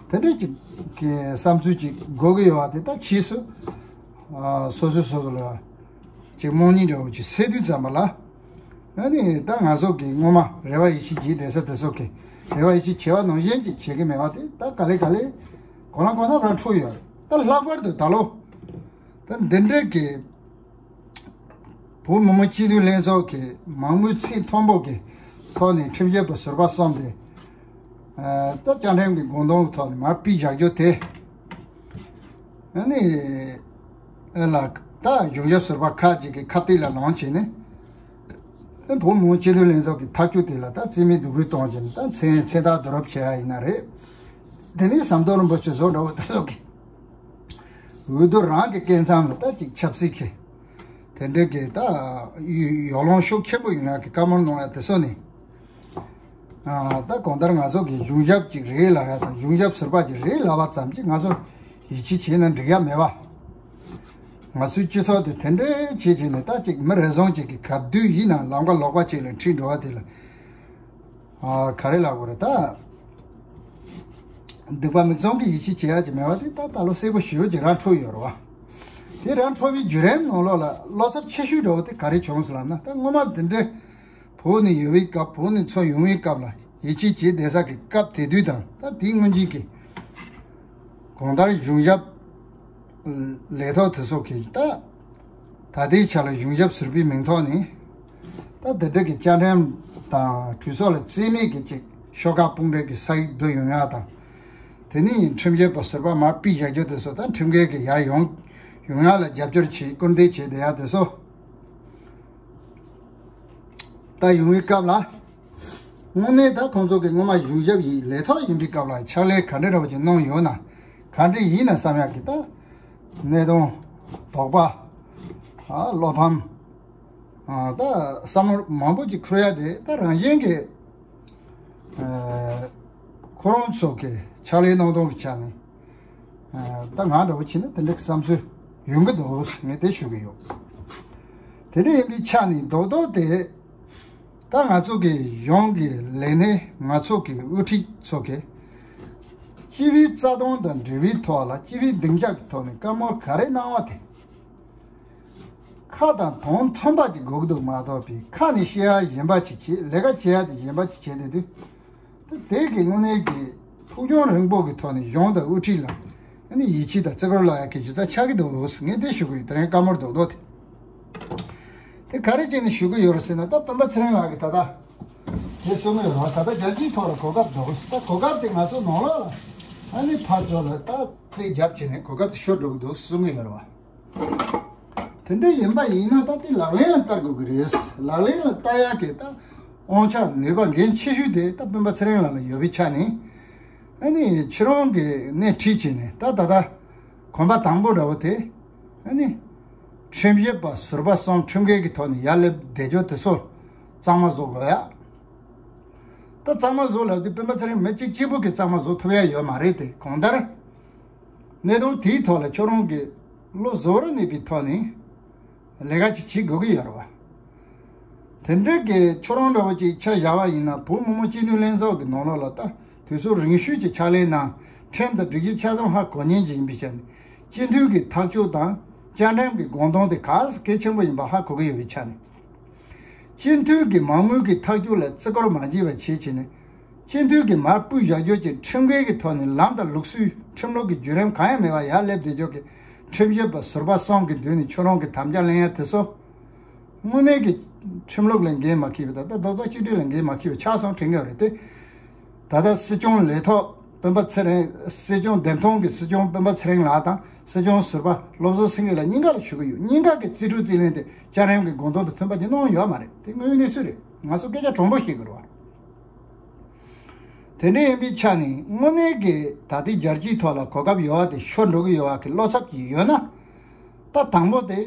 དེ་འདྲ་ཅིག་གི་བསམ་ཚུལ་ཅིག་དགོས་ཀྱི་ཡོད་པ་དེ་ད་ཕྱིས་སུ་ཨ་སོ་སོས་སོ་སོ་ལ་ཅིག་རྨོངས་གཉིད་འདྲ་བོ་ཅིག་སད་དུས་ཙམ་པ་ལ། ཨ་ནི་ད་ང་ཚོ་གི་སྔོན་མ་རེ་བ་ཡིད་ཆེས་བྱེད་བསྡད་ས་དེ་ཚོ་གི་རེ་བ་ཡིད་ཆེས་བྱེད་པ་ནང་བཞིན་ཅིག་བྱེད་ཀྱི་མེད་པ་དེ་ད་ག་ལེ་ག་ལེ་གོ་ལ་གོ་ལ་རང་འཕྲོ་ཡོད་རེད། ད་ལྷག་པར་དུ་ད་ལོ་ད་འདི་འདྲའི་གི་བོད་མི་མང་སྤྱི་འཐུས་ལྷན་ཚོགས་ཀྱི་མང་མོས་ཚད་མཐོན་པོ་གི་ཐོག་ནས་ཁྲིམས་ཞིབ་པ་ཟུར་པ་གསུམ་དེ་ད་བཅའ་ཁྲིམས་ཀྱི་དགོངས་དོན་གྱི་ཐོག་ནས་མར་ཕུད་བཞག་རྒྱུ་དེ། ཨ་ནི་ཨ་ལ་ད་གཞུང་ཞབས་ཟུར་པ་ཁག་ཅིག་གི་ཁ་གཏད་ལ་ལངས་བྱས་ནས་ཨ་བོད་མི་མང་སྤྱི་འཐུས་ལྷན་ཚོགས་ཀྱི་ཐག་གཅོད་དེ་ལ་ད་རྩིས་མེད་སྡུག་རུས་གཏོང་བྱས་ནས་ད་མཚན་མཚན་རྟགས་བསྡུ་རུབ་བྱས་ཡ་ཡིན་ན་རེད། དེ་ནས་ཟམ་གདོང་རིན་པོ་ཆེ་བཟོ་འདྲ་བོ་དེ་ཚོ་གི་འོས་བསྡུ་རང་གི་སྐབས་མཚམས་ལ་ད་ཅིག་ཆབ་སྲིད་ཀྱི་དེ་འདྲ་གི་ད་ཡོ་ལང་ཤུགས་ཆེན་པོ་ཡོང་ཡག་གི་བཀའ་མོལ་གནང་ཡ་དེ་ཚོ་ནི། ཨ་ད་གང་ལྟར་ང་ཚོ་གི་གཞུང་ཞབས་ཅིག་རེད་ལབ་ཡ་དང་གཞུང་ཞབས་ཟུར་པ་ཅིག་རེད་ལབ་པ་ཙམ་གྱིས་ང་ཚོ་ཡིད་ཆེས་བྱས་ན་འགྲིག་ཡ་མེད་པ། ང་ཚོའི་སྤྱི་ཚོགས་དེ་དེ་འདྲ་བྱས་བྱས་ནས་ད་ཅིག་མི་རེ་ཟུང་ཅིག་གི་ག་དུས་ཡིན་ན་ལམ་ཁ་ལོག་པ་ཅིག་ལ་ཁྲིད་འགྲོ་བ་དེ་ལ། ཨ་ག་རེ་ལབ་དགོས་རེད་ད། སྡིག་པ་མིག་བཙུམ་གྱིས་ཡིད་ཆེས་བྱེད་ཡ་ཅིག་མེད་པ་དེ་ད་ད་ལོ་གསལ་པོ་ཞེ་པོ་ཅིག་རང་འཕྲོད་ཡོད་རེད་བ། དེ་རང་འཕྲོད་པའི་བརྒྱུད་རིམ་ནང་ལོགས་ལ་བློ་འཚབ་ཆེ་ཤོས་འདྲ་བོ་དེ་ག་རེ་བྱུང་སོང་ལབ་ན། ད་སྔོན་མ་འདི་འདྲའི་བོད་ནས་ཡོད་པའི་སྐབས། བོད་ནས་ཚུར་ཡོང་བའི་སྐབས་ལ་ཡིད་ཆེས་བྱས་བསྡད་ས་གི་སྐབས་དེ་དུས་དང་ད་དེའི་སྔོན་གྱི་གི་གང་ལྟར་གཞུང་ཞབས་ལས་ཐོག་དེ་ཚོ་གི་ད་ད་ལྟའི་ཆ་ལ་གཞུང་ཞབས་ཟུར་པའི་མིང་ཐོག་ནས་ད་དེ་འདྲ་གི་བཅའ་ཁྲིམས་དང་གྲོས་ཚོགས་ལ་རྩིས་མེད་ཀྱི་ཅིག་ཤོག་ཁག་དཔུང་སྦྲེལ་གྱི་ས་ཡིག་བསྡུ་ཡོང་ཡ་དང་། དེ་ནས་ཁྲིམས་ཞིབ་པ་ཟུར་པ་མར་ཕུད་བཞག་རྒྱུ་དེ་ཚོ་དང་ཁྲིམས་འགལ་གྱི་ཡར་ཡོང་ཡོང་ཡ་ལ་རྒྱབ་སྐྱོར་བྱེད་སྐུལ་འདེད་བྱེད་བསྡད་ཡ་དེ་ཚོ། ད་ཡོང་བའི་སྐབས་ལ། དངོས་གནས་ད་ཁོང་ཚོ་གི་སྔོན་མ་གཞུང་ཞབས་ཡིན་ལས་ཐོག་ཡིན་པའི་སྐབས་ལ་ཕྱག་ལས་ག་འདྲ་འདྲ་བོ་ཅིག་གནང་ཡོད་ན། ག་འདྲ་ཡིན་ན་བསམ་ཡག་གི་ད། གནད་དོན། དོགས་པ། ཨ་བློ་ཕམ། ཨ་ད་བསམ་བློ་མང་པོ་ཅིག་འཁོར་ཡ་དེ་ད་རང་བཞིན་གྱི། ཨ་ཁོ་རང་ཚོ་གི་ཕྱག་ལས་གནང་སྟངས་ཀྱི་ཆ་ནས། ཨ་ད་ང་འདྲ་བོ་བྱས་ན་དེ་འདྲ་གི་བསམ་ཚུལ་ཡོང་གི་འདུག་ངས་དེ་ཞུ་གི་ཡོད། དེ་འདྲ་ཡིན་པའི་ཆ་ནས་རྡོག་རྡོག་དེ། ད་ང་ཚོ་གི་གཞུང་གི་ལས་སྣེ་ང་ཚོ་གི་དབུ་ཁྲིད་ཚོ་གི་སྤྱི་པའི་རྩ་དོན་དང་འབྲེལ་བའི་ཐོག་ལ་སྤྱི་པའི་སྡིངས་ཆ་གི་ཐོག་ནས་བཀའ་མོལ་ག་རེ་གནང་བ་དེ། ཁ་དང་དོན་མཐུན་པ་ཅིག་དགོས་ཀྱི་འདུག་མ་གཏོགས་པའི་ཁ་ནས་བཤད་ཡ་གཞན་པ་ཅིག་བྱེད། ལས་ཀ་བྱེད་ཡ་དེ་གཞན་པ་ཅིག་བྱེད་བསྡད་དུས། དེ་གི་དངོས་གནས་ཀྱི་ཐུགས་སྐྱོན་རིང་པོ་གི་ཐོག་ནས་གཞུང་དང་དབུ་ཁྲིད་ལ་ཨ་ནི་ཡིད་ཆེས་དང་བརྩི་བཀུར་བརླག་ཡག་གི་གཞི་རྩ་ཆགས་ཀྱི་འདུག་ཟེར་ངས་དེ་ཞུ་གི་ཡོད། དེ་རིང་བཀའ་མོལ་རྡོག་རྡོག་དེ། དེ་ག་རེ་བྱས་ནས་ཞུ་གི་ཡོད་རེད་ཟེར་ན། ད་སྤེན་པ་ཚེ་རིང་ལགས་ཀྱིས་ད་ལྟ་དེ་གསུང་གི་ཡོད་རེད་བ། ད་ལྟ་རྒྱལ་སྤྱིའི་ཐོག་ལ་གོ་སྐབས་འདུག་ད་གོ་སྐབས་དེ་ང་ཚོ་ནང་ལོགས་ལ་ཨ་ནི་ཕར་ཚུར་ལ་ད་རྩིས་རྒྱབ་བྱས་ནས་གོ་སྐབས་དེ་ཤོར་འགྲོ་གི་འདུག་གསུང་གི་ཡོད་རེད་བ། དེ་འདྲ་ཡིན་པ་ཡིན་ན་ད་དེ་ལག་ལེན་ལ་བསྟར་དགོས་ཀྱི་རེད། ལག་ལེན་ལ་བསྟར་ཡག་གི་ད་དབང་ཆ་ནུས་པ་འགན་ཆེ་ཤོས་དེ་ད་སྤེན་པ་ཚེ་རིང་ལགས་ལ་ཡོད་པའི་ཆ་ནས། ཨ་ནི་ཁྱེད་རང་གིས་སྣེ་ཁྲིད་བྱས་ནས་ད་ད་ལྟ་གོམ་པ་དང་པོ་འདྲ་བོ་དེ། ཨ་ནི་ཁྲིམས་ཞིབ་པ་ཟུར་པ་གསུམ་ཁྲིམས་འགལ་གྱི་ཐོག་ནས་ཡར་སླེབས་བསྡད་རྒྱུ་དེ་ཚོ་གཙང་མ་བཟོ་དགོས་ཡ། ད་གཙང་མ་བཟོ་ལབ་དུས་སྤེན་པ་ཚེ་རིང་མི་གཅིག་གཅིག་པུ་གིས་གཙང་མ་བཟོ་ཐུབ་ཡ་ཡོད་མ་རེད་དེ། གང་ལྟར་གནད་དོན་དེའི་ཐོག་ལ་ཁྱོད་རང་གིས་བློ་གཟུ་བོར་གནས་པའི་ཐོག་ནས་ལས་ཀ་ཅིག་བྱེད་དགོས་ཀྱི་ཡོད་རེད་བ། དེ་འདྲ་གི་ཁྱོད་རང་འདྲ་བོ་ཅིག་ཆ་བཞག་པ་ཡིན་ན། བོད་མི་མང་སྤྱི་འཐུས་ལྷན་ཚོགས་ཀྱི་ནང་ལོགས་ལ་ད་དུས་ཚོད་རིང་ཤོས་ཀྱི་ཕྱག་ལས་གནང་། ཁྲིམས་དང་སྒྲིག་གཞི་ཆ་ཚང་ཧ་གོ་མཁན་ཅིག་ཡིན་པའི་ཆ་ནས། སྤྱི་འཐུས་ཀྱི་ཐག་གཅོད་དང་བཅའ་ཁྲིམས་ཀྱི་དགོངས་དོན་དེ་ག་ཚོད་གལ་ཆེན་པོ་ཡིན་པ་ཧ་གོ་གི་ཡོད་པའི་ཆ་ནས། སྤྱི་འཐུས་ཀྱི་མ་དངུལ་གྱི་ཐག་གཅོད་ལ་བརྩི་བཀུར་མ་བྱས་པ་བྱེད་བྱས་ནས། སྤྱི་འཐུས་ཀྱི་མར་ཕུད་བཞག་རྒྱུ་གྱི་ཁྲིམས་འགལ་གྱི་ཐོག་ནས་ལམ་དང་ལུགས་སྲོལ་ཁྲིམས་ལུགས་ཀྱི་བརྒྱུད་རིམ་གང་ཡང་མེད་པར་ཡར་སླེབས་བསྡད་རྒྱུ་གི་ཁྲིམས་ཞིབ་པ་ཟུར་པ་གསུམ་གྱི་མདུན་ནས་ཁྱོད་རང་གི་དམ་བཅའ་ལེན་ཡ་དེ་ཚོ། དངོས་གནས་ཀྱི་ཁྲིམས་ལུགས་ལ་འགན་མ་འཁྱེར་བའི། ད་ལྟ་རྡོག་རྩ་གཅིག་སྒྲིལ་ལ་འགན་མ་འཁྱེར་བའི་ཆགས་སོང་དྲན་གྱི་ཡོད་རེད་དེ། ད་ལྟ་སྲིད་སྐྱོང་ལས་ཐོག་སྤེན་པ་ཚེ་རིང་། སྲིད་སྐྱོང་འདེམས་ཐོན་གྱི་སྲིད་སྐྱོང་སྤེན་པ་ཚེ་རིང་ལགས་དང་སྲིད་སྐྱོང་ཟུར་པ་བློ་བཟང་སེང་གེ་ལགས་གཉིས་ཀ་ལ་ཞུ་གི་ཡོད། གཉིས་ཀ་གི་རྩིས་སྤྲོད་རྩིས་ལེན་དེ་བཅའ་ཁྲིམས་ཀྱི་དགོངས་དོན་དང་མཐུན་པ་ཅིག་གནང་ཡོད་མ་རེད། དེ་དངོས་ཡོད་གནས་ཚུལ་རེད། ང་ཚོ་སྐད་ཆ་དྲང་པོ་བཤད་དགོས་རེད་བ། དེ་འདྲ་ཡིན་པའི་ཆ་ནས་དངོས་གནས་ཀྱི་ད་ལྟའི་རྒྱལ་སྤྱིའི་ཐོག་ལ་གོ་སྐབས་ཡོད་པ་དེ་ཤོར་འགྲོ་གི་ཡོད་པ་གི་བློ་འཚབ་ཀྱི་ཡོད་ན། ད་དང་པོ་དེ།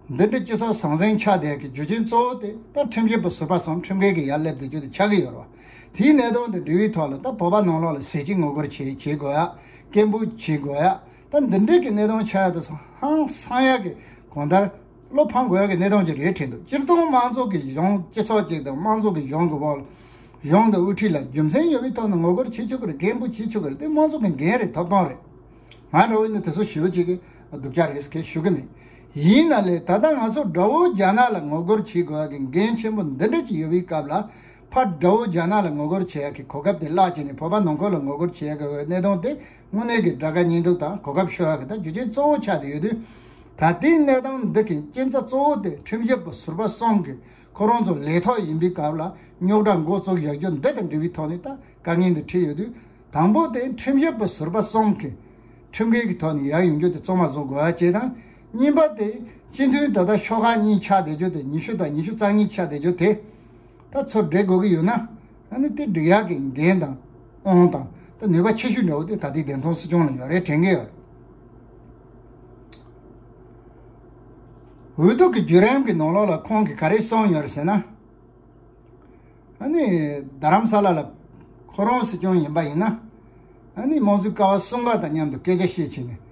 འདི་འདྲའི་སྤྱི་ཚོགས་ཟང་ཟིང་ཆགས་བསྡད་ཀྱི་རྒྱུ་རྐྱེན་གཙོ་བོ་དེ་ད་ཁྲིམས་ཞིབ་པ་ཟུར་པ་གསུམ་ཁྲིམས་འགལ་གྱི་ཡར་སླེབས་བསྡད་རྒྱུ་དེ་ཆགས་ཀྱི་ཡོད་རེད་བ། དེའི་གནད་དོན་དེ་འབྲེལ་བའི་ཐོག་ལ་ད་བོད་པ་ནང་ལོགས་ལ་ཟས་བཅད་ངོ་རྒོལ་བྱེད་བྱེད་དགོས་ཡ། སྐད་འབོད་བྱེད་དགོས་ཡ། ད་འདི་འདྲའི་གི་གནད་དོན་ཆགས་ཡ་དེ་ཚོ་ཧང་སང་ཡ་གི་གང་ལྟར་བློ་ཕམ་དགོས་ཡ་གི་གནད་དོན་ཅིག་རེད་དྲན་འདུག་སྤྱིར་བཏང་དམངས་གཙོ་གི་གཞུང་སྤྱི་ཚོགས་ཅིག་དང་དམངས་གཙོ་གི་གཞུང་གི་འོག་ལ། གཞུང་དང་དབུ་ཁྲིད་ལ་རྒྱུ་མཚན་ཡོད་པའི་ཐོག་ནས་ངོ་རྒོལ་བྱེད་ཆོག་གི་རེད། སྐད་འབོད་བྱེད་ཆོག་གི་རེད། དེ་དམངས་གཙོ་གི་འགན་རེད། ཐོབ་ཐང་རེད། ང་འདྲ་བོ་ཡིན་ན་དེ་ཚོ་ཞེ་པོ་ཅིག་གི་སྡུག་ཅག་རེད་ཟེར་ཞུ་གི་མེད། ཡིན་ན་ལས་ད་ལྟ་ང་ཚོ་དགྲ་བོ་རྒྱ་ནག་ལ་ངོ་རྒོལ་བྱེད་དགོས་ཡ་གི་འགན་ཆེན་པོ་འདི་འདྲ་ཅིག་ཡོད་པའི་སྐབས་ལ། ཕར་དགྲ་བོ་རྒྱ་ནག་ལ་ངོ་རྒོལ་བྱེད་ཡ་གི་གོ་སྐབས་དེ་བརླག་བྱས་ནས་བོད་པ་ནང་ཁུལ་ལ་ངོ་རྒོལ་བྱེད་ཡ་གི་གནད་དོན་དེ་དངོས་གནས་ཀྱི་དགྲ་དགའ་གཉེན་སྡུག་དང་གོ་སྐབས་ཤོར་ཡ་གི་ད་རྒྱུ་རྐྱེན་གཙོ་བོ་ཆགས་བསྡད་ཡོད་དུས། ད་ལྟའི་གནས་སྟངས་འདི་གི་རྐྱེན་རྩ་གཙོ་བོ་དེ་ཁྲིམས་ཞིབ་པ་ཟུར་པ་གསུམ་གི་ཁོ་རང་ཚོ་ལས་ཐོག་ཡིན་པའི་སྐབས་ལ་རྙོག་དྲ་འགོ་བཙུགས་བཞག་རྒྱུ་འདི་དང་འབྲེལ་བའི་ཐོག་ནས་ད་དཀའ་ངལ་འདི་འཕྲད་ཡོད་དུས། དང་པོ་དེ་ཁྲིམས་ཞིབ་པ་ཟུར་པ་གསུམ་གྱིས་ཁྲིམས་འགལ་གྱི་ཐོག་ནས་ཡར་ཡོང་རྒྱུ་དེ་གཙང་མ་བཟོ་དགོས་པ་བཅས་དང་། གཉིས་པ་དེ་སྤྱི་འཐུས་ད་ལྟ་ཤོག་ཁག་གཉིས་ཆགས་བསྡད་རྒྱུ་དེ། ཉི་ཤུ་དང་ཉི་ཤུ་རྩ་གཉིས་ཆགས་བསྡད་རྒྱུ་དེ་ད་ཚུར་སྒྲིལ་དགོས་ཀྱི་ཡོད་ན། ཨ་ནི་དེ་སྒྲིག་ཡག་གི་འགན་དང་དབང་དང་ད་ནུས་པ་ཆེ་ཤོས་འདྲ་བོ་དེ་ད་ལྟའི་བདེན་མཐོང་སྲིད་སྐྱོང་ལ་ཡོད་རེད་དྲན་གྱི་ཡོད། འོས་བསྡུ་གི་བརྒྱུད་རིམ་གྱི་ནང་ལོགས་ལ་ཁོང་གིས་ག་རེ་གསུངས་ཡོད་རེད་ཟེར་ན། ཨ་ནི་རྡ་རམ་ས་ལ་ལ་ཁོ་རང་སྲིད་སྐྱོང་ཡིན་པ་ཡིན་ན། ཨ་ནི་དམངས་གཙོའི་ཀ་བ་གསུམ་ཀ་དང་མཉམ་དུ་སྐད་ཆ་བཤད་བྱས་ནས།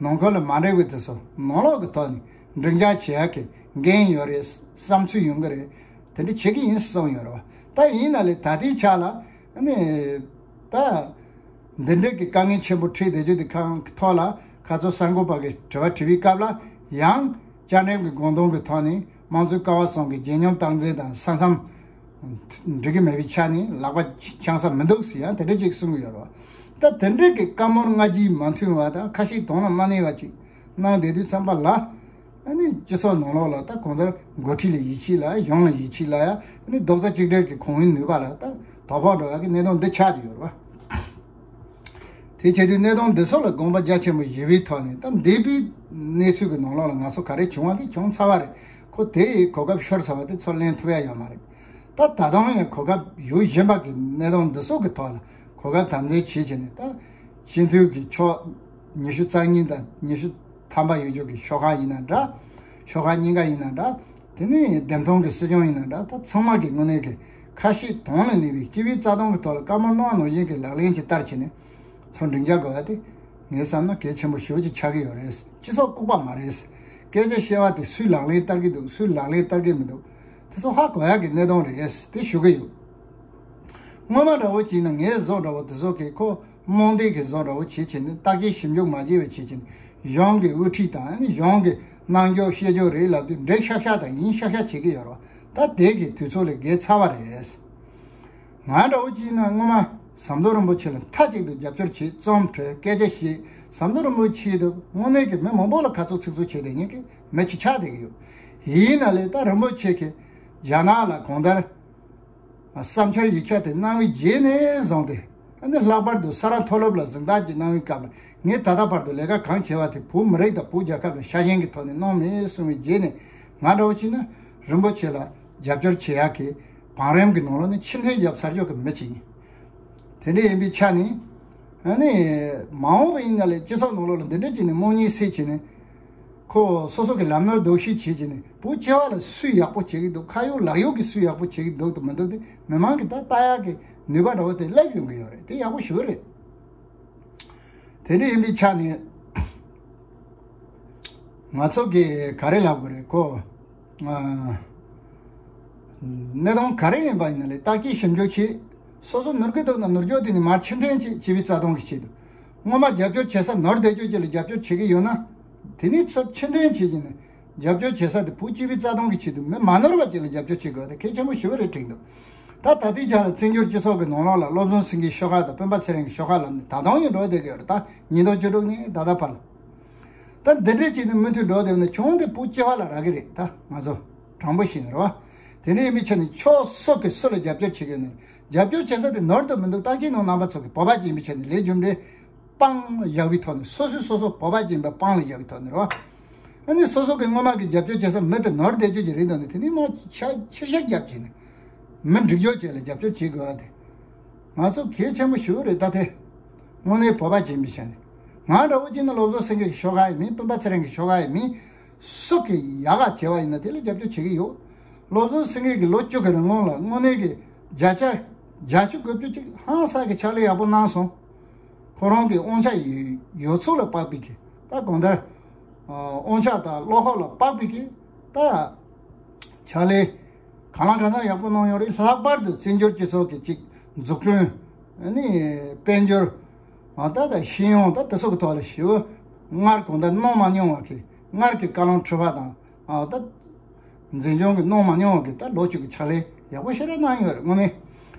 ནང་ཁུལ་ལ་མ་འགྲིག་པ་དེ་ཚོ་ནང་ལོགས་ཀྱི་ཐོག་ནས་འགྲིག་འཇགས་བྱེད་ཡག་གི་འགན་ཡོད་རེད། བསམ་ཚུལ་ཡོང་གི་རེད། དེ་འདྲ་བྱེད་ཀྱི་ཡིན་གསུངས་ཡོད་རེད་བ། ད་ཡིན་ན་ལས་ད་ལྟའི་ཆ་ལ་ཨ་ནི་ད། འདི་འདྲའི་གི་དཀའ་ངལ་ཆེན་པོ་འཕྲད་བསྡད་རྒྱུ་དེ་གང་གི་ཐོག་ལ་ཁ་ཚོ་གསར་འགོད་པ་གི་དྲི་བ་དྲི་བའི་སྐབས་ལ་ཡང་བཅའ་ཁྲིམས་ཀྱི་དགོངས་དོན་གྱི་ཐོག་ནས་དམངས་གཙོའི་ཀ་བ་གསུམ་གྱི་བརྗིད་ཉམས་སྟངས་འཛིན་དང་ས་མཚམས་འགྲིག་གི་མེད་པའི་ཆ་ནས་ལག་པ་འཆང་ས་མི་འདུག་ཟེར་ཡང་དེ་འདྲ་ཅིག་གསུང་གི་ཡོད་རེད་བ། ད་དེ་འདྲའི་གི་བཀའ་མོལ་སྔ་རྗེས་མ་མཐུན་པ་དང་ཁ་ཞིག་དོན་ལ་མ་གནས་པ་ཅིག་གནང་བསྡད་དུས་ཙམ་པ་ལ། ཨ་ནི་སྤྱི་ཚོགས་ནང་ལོགས་ལ་ད་གང་ལྟར་འགོ་ཁྲིད་ལ་ཡིད་ཆེས་ལ་གཞུང་ལ་ཡིད་ཆེས་ལ་ཡ། ཨ་ནི་རྡོག་རྩ་གཅིག་སྒྲིལ་གྱི་གོང་བུའི་ནུས་པ་ལ་ད་དོ་ཕོག་འགྲོ་ཡ་གི་གནད་དོན་འདི་ཆགས་བསྡད་ཡོད་རེད་བ། དེ་བྱེད་དུས་གནད་དོན་འདི་ཚོ་ལ་དགོངས་པ་རྒྱ་ཆེན་པོ་བཞེས་པའི་ཐོག་ནས་ད་འདས་པའི་གནས་ཚུལ་གྱི་ནང་ལོགས་ལ་ང་ཚོ་ག་རེ་བྱུང་བ་དེ་བྱུང་ཚར་བ་རེད། ཁོ་དེ་ཡི་གོ་སྐབས་ཤོར་ཚར་བ་དེ་ཚུར་ལེན་ཐུབ་ཡ་ཡོད་མ་རེད། ད་ད་དུང་ཡང་གོ་སྐབས་ཡོད་བཞིན་པ་གི་གནད་དོན་འདི་ཚོ་གི་ཐོག་ལ་གོ་སྐབས་དམ་འཛིན་བྱེད་བྱས་ནས། ད་སྤྱི་འཐུས་ཀྱི་ཕྱོགས་ཉི་ཤུ་རྩ་གཉིས་དང་ཉི་ཤུ་ཐམ་པ་ཡོད་རྒྱུ་གི་ཤོག་ཁག་ཡིན་ན་འདྲ། ཤོག་ཁག་གཉིས་ཀ་ཡིན་ན་འདྲ། དེ་ནས་འདེམས་ཐོན་གྱི་སྲིད་སྐྱོང་ཡིན་ན་འདྲ། ད་ཚང་མ་གི་དངོས་གནས་ཀྱི་ཁ་ཞེ་གདོང་ལ་གནས་པའི་སྤྱི་པའི་རྩ་དོན་གྱི་ཐོག་ལ་བཀའ་མོལ་གནང་བ་ནང་བཞིན་གྱི་ལག་ལེན་ཅིག་བསྟར་བྱས་ནས་ཚུར་འགྲིག་འཇགས་དགོས་ཡ་དེ། ངས་བསམ་ན་གལ་ཆེན་པོ་ཞེ་པོ་ཅིག་ཆགས་ཀྱི་ཡོད་རེད། སྤྱི་ཚོགས་ལྐུགས་པ་མ་རེད། སྐད་ཆ་བཤད་པ་དེ་སུས་ལག་ལེན་བསྟར་གྱི་འདུག་སུས་ལག་ལེན་བསྟར་གྱི་མི་འདུག་དེ་ཚོ་ཧ་གོ་ཡག་གི་གནད་དོན་རེད། དེ་ཞུ་གི་ཡོད། སྔོན་མ་འདྲ་བོ་བྱས་ན་ངའི་བཟོ་འདྲ་བོ་དེ་ཚོ་གིས་ཁོ་རྨོངས་དད་ཀྱི་བཟོ་འདྲ་བོ་བྱེད་བྱས་ནས། བརྟག་དཔྱད་ཞིབ་འཇུག་མ་བྱས་པ་བྱེད་བྱས་ནས། གཞུང་གི་དབུ་ཁྲིད་དང་ཨ་ནི་གཞུང་གི་གནང་ཕྱོགས་བཤད་ཕྱོགས་རེད་ལབ་དུས་འགྲིག་ཤག་ཤག་དང་ཡིན་ཤག་ཤག་བྱེད་ཀྱི་ཡོད་རེད་བ། ད་དེ་གི་དུས་ཚོད་ལས་བརྒལ་ཚར་བ་རེད། ང་འདྲ་བོ་བྱས་ན་སྔོན་མ་ཟམ་གདོང་རིན་པོ་ཆེ་ལ་མཐའ་གཅིག་ཏུ་རྒྱབ་སྐྱོར་བྱེད། རྩོམ་འབྲི། སྐད་ཆ་བཤད། ཟམ་གདོང་རིན་པོ་ཆེ་དང་དངོས་གནས་ཀྱི་མི་མང་པོ་ལ་ཁ་ཚིག་ཚིག་ཚིག་བྱས་བསྡད་མཁན་གྱི་མི་ཅིག་ཆགས་བསྡད་ཀྱི་ཡོད། ཡིན་ན་ལས་ད་རིན་པོ་ཆེ་གིས་རྒྱ་ནག་ལ་གང་ལྟར་བསམ་འཆར་ཡིག་ཆ་དེ་གནང་བའི་རྗེས་ནས་བཟུང་སྟེ། ཨ་ནི་ལྷག་པར་དུ་ས་རཱ་མཐོ་སློབ་ལ་གཟེངས་རྟགས་ཅིག་གནང་བའི་སྐབས་ལ། ངས་ད་ལྟ་བར་དུ་ལས་ཀ་གང་བྱས་པ་དེ་བོད་མི་རིགས་དང་བོད་རྒྱལ་ཁབ་ལ་ཤ་ཞེན་གྱི་ཐོག་ནས་གནང་མེད་གསུངས་པའི་རྗེས་ནས། ང་འདྲ་བོ་བྱས་ན་རིན་པོ་ཆེ་ལ་རྒྱབ་སྐྱོར་བྱེད་ཡག་གི་བང་རིམ་གྱི་ནང་ལོགས་ནས་ཕྱིར་འཐེན་བརྒྱབ་ཚར་ཆོག་གི་མི་ཅིག་ཡིན། དེ་འདྲ་ཡིན་པའི་ཆ་ནས། ཨ་ནི་མ་འོངས་པ་ཡིན་ན་ལས་སྤྱི་ཚོགས་ནང་ལོགས་ལ་འདི་འདྲ་བྱས་ནས་དམོད་གཉིད་སད་བྱས་ནས། ཁོ་སོ་སོ་གི་ལམ་ནོར་ལྡོག་ཤེས་བྱེད་བྱས་ནས། བོད་སྤྱི་པ་ལ་སུས་ཡག་པོ་བྱེད་ཀྱི་འདུག་ཁ་ཡོག་ལག་ཡོག་གིས་སུས་ཡག་པོ་བྱེད་ཀྱི་འདུག་དང་མི་འདུག་དེ་མི་མང་གིས་ད་ལྟ་ཡག་གི་ནུས་པ་འདྲ་བོ་དེ་སླེབས་ཡོང་གི་ཡོད་རེད། དེ་ཡག་པོ་ཞེ་པོ་རེད། དེ་འདྲ་ཡིན་པའི་ཆ་ནས། ང་ཚོ་གིས་ག་རེ་ལབ་དགོས་རེད། ཁོ། ཨ། གནད་དོན་ག་རེ་ཡིན་པ་ཡིན་ན་ལས་བརྟག་དཔྱད་ཞིབ་འཇུག་བྱེད། སོ་སོ་ནོར་གྱི་འདུག་ན་ནོར་འཇོག་དེ་ནི་མར་ཕྱིར་འཐེན་བྱེད། སྤྱི་པའི་རྩ་དོན་གྱི་ཆེད་དུ། སྔོན་མ་རྒྱབ་སྐྱོར་བྱེད་ས་ནོར་བསྡད་ཆོག་ཅིག་ལ་རྒྱབ་སྐྱོར་བྱེད་ཀྱི་ཡོད་ན། དེ་ནས་ཚུར་ཕྱིར་འཐེན་བྱེད་ཀྱི་ནི། རྒྱབ་སྐྱོར་བྱེད་ས་དེ་བོད་སྤྱི་པའི་རྩ་དོན་གྱི་ཆེད་དུ་མི་མ་ནོར་བ་ཅིག་ལ་རྒྱབ་སྐྱོར་བྱེད་དགོས་དེ་གལ་ཆེན་པོ་ཞེ་པོ་རེད་དྲན་འདུག་ད་ད་ལྟའི་ཆ་ལ་བཙན་བྱོལ་སྤྱི་ཚོགས་ཀྱི་ནང་ལོགས་ལ་བློ་བཟང་སེང་གེའི་ཤོག་ཁག་དང་སྤེན་པ་ཚེ་རིང་གི་ཤོག་ཁག་ལབ་ནས་ད་དུང་ཡང་འགྲོ་བསྡད་ཀྱི་ཡོད་རེད། ད་ཉིས་སྟོང་བཅུ་དྲུག་ནས་ད་ལྟ་བར་ལ། ད་འདི་འདྲས་བྱས་ནས་མུ་མཐུད་འགྲོ་བསྡད་ན་གྱོང་དེ་བོད་སྤྱི་པ་ལ་རག་གི་རེད། ད་ང་ཚོ་དྲང་པོ་བཤད་ན་རེད་བ། དེ་འདྲ་ཡིན་པའི་ཆ་ནས་ཕྱོགས་སོ་སོ་གིས་སུ་ལ་རྒྱབ་སྐྱོར་བྱེད་ཀྱི་ཡོད་ན། རྒྱབ་སྐྱོར་བྱེད་ས་དེ་ནོར་འདུག་མི་འདུག་བརྟག་དཔྱད་གནང་། རྣམ་པ་ཚོ་གིས་བོད་པ་ཅིག་ཡིན་པའི་ཆ་ནས་ལས་རྒྱུ་འབྲས་དཔང་ལ་བཞག་པའི་ཐོག་ནས། སོ་སོས་སོ་སོ་བོད་པ་ཅིག་ཡིན་པ་དཔང་ལ་བཞག་པའི་ཐོག་ནས་རེད་བ། ཨ་ནི་སོ་སོ་གི་སྔོན་མ་གི་རྒྱབ་སྐྱོར་བྱེད་ས་མི་དེ་ནོར་བསྡད་རྒྱུ་ཅིག་རེད་འདུག་ན། དེ་ནི་མར་ཆ་ཕྱིར་བཤིག་རྒྱབ་བྱས་ནས་མི་འགྲིག་ཕྱོགས་ཅིག་ལ་རྒྱབ་སྐྱོར་བྱེད་དགོས་པ་དེ་ང་ཚོ་གལ་ཆེན་པོ་ཞེ་པོ་རེད། ད་དེ་དངོས་གནས་བོད་པ་ཅིག་ཡིན་པའི་ཆ་ནས། ང་འདྲ་བོ་བྱས་ན་བློ་བཟང་སེང་གེ་གི་ཤོག་ཁག་ཡང་མིན། སྤེན་པ་ཚེ་རིང་གི་ཤོག་ཁག་ཡང་མིན། སུ་གིས་ཡག་ག་བྱས་པ་ཡིན་ན་དེ་ལ་རྒྱབ་སྐྱོར་བྱེད་ཀྱི་ཡོད། བློ་བཟང་སེང་གེ་གིས་ལོ་བཅུ་གི་རིང་ལ་དངོས་གནས་ཀྱི་བརྒྱ་ཆ་བརྒྱད་ཅུ་དགུ་བཅུ་ཅིག་ཧང་སང་གི་ཕྱག་ལས་ཡག་པོ་གནང་སོང་། ཁོ་རང་གི་དབང་ཆ་ཡོད་ཡོད་ཚད་ལ་དཔག་པའི་གི། ད་གང་ལྟར། ཨ། དབང་ཆ་དང་བློ་ཁོག་ལ་དཔག་པའི་གི། ད་ཕྱག་ལས་གང་ལ་གང་འཚམ་ཡག་པོ་གནང་ཡོད་རེད། ལྷག་པར་དུ་བཙན་བྱོལ་སྤྱི་ཚོགས་ཀྱི་ཅིག་འཛུགས་སྐྲུན། ཨ་ནི་དཔལ་འབྱོར། ཨ། ད་ད་ཤེས་ཡོན། ད་དེ་ཚོ་གི་ཐོག་ལ་ཞེ་པོ་སྔར་གང་ལྟར་གནང་མ་མྱོང་བ་གི། སྔར་གྱི་བཀའ་བློན་ཁྲི་པ་དང་། ཨ། ད་འཛིན་སྐྱོང་གི་གནང་མ་མྱོང་བ་གི། ད་ལོ་བཅུ་གི་ཕྱག་ལས་ཡག་པོ་ཞེ་དྲག་གནང་ཡོད་རེད། དངོས་གནས་